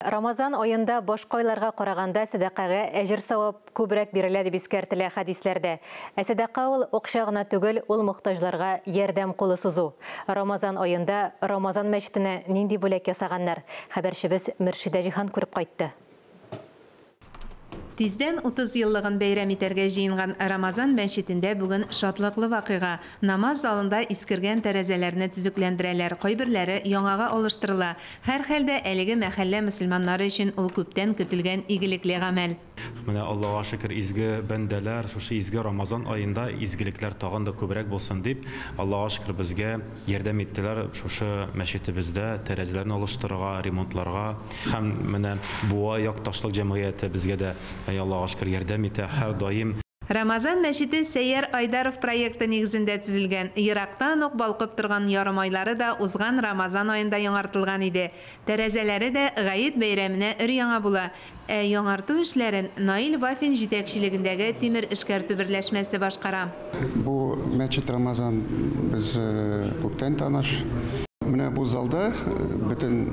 Рамазан аенда башка айларга караганда сәдакага әҗер-савап күбрәк бирелә дип искәртелә хәдисләрдә. Ә сәдака ул акча гына түгел, ул мохтаҗларга ярдәм кулы сузу. Рамазан аенда Рамазан мәчетенә нинди бүләк ясаганнар? Хәбәрчебез Мөршидә Җиһан күреп кайтты. Тиздән 30 еллыгын бәйрәм итәргә җыенган Рамазан мәчетендә бүген шатлыклы вакыйга. Намаз залында искергән тәрәзәләрне төзекләндерәләр, кайберләре яңага алыштырыла. Һәрхәлдә, әлеге мәхәллә мөселманнары өчен ул күптән көтелгән игелекле гамәл. Менә Аллага шөкер, изге бәндәләр шушы изге Рамазан аенда изгелекләр тагын да күбрәк булсын дип, Аллага шөкер, безгә ярдәм иттеләр шушы мәчетебездә тәрәзәләрне алыштырырга, ремонтларга. Һәм менә Буа якташлык җәмгыяте безгә дә, Аллага шөкер, ярдәм итә һәрдаим. Рамазан мәчете Сәйяр Айдаров проекты нигезендә төзелгән. Ерактан ук балкып торган ярымайлары да узган Рамазан аенда яңартылган иде. Тәрәзәләре дә гает бәйрәменә өр-яңа була. Ә яңарту эшләрен Наил Вафин җитәкчелегендәге тимер эшкәртү берләшмәсе башкара. Бу мәчет Рамазан без күптән таныш. Менә бу залда бөтен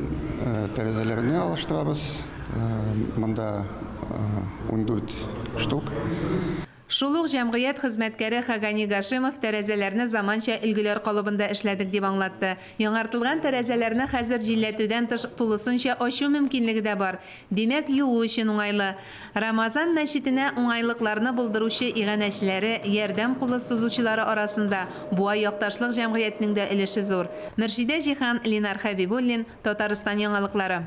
тәрәзәләрне алыштырабыз. Монда 14 штук. Шул ук җәмгыять хезмәткәре Хагани Гашимов тәрәзәләрне заманча өлгеләр калыбында эшләдек дип аңлатты. Яңартылган тәрәзәләрне хәзер җилләтүдән тыш тулысынча ачу мөмкинлеге дә бар. Димәк, юу өчен уңайлы. Рамазан мәчетенә уңайлыкларны булдыручы иганәчеләре, ярдәм кулы сузучылары арасында Буа якташлык җәмгыятенең дә өлеше зур. Мөршидә Җиһан, Ленар Хәбибуллин, Татарстан яңалыклары.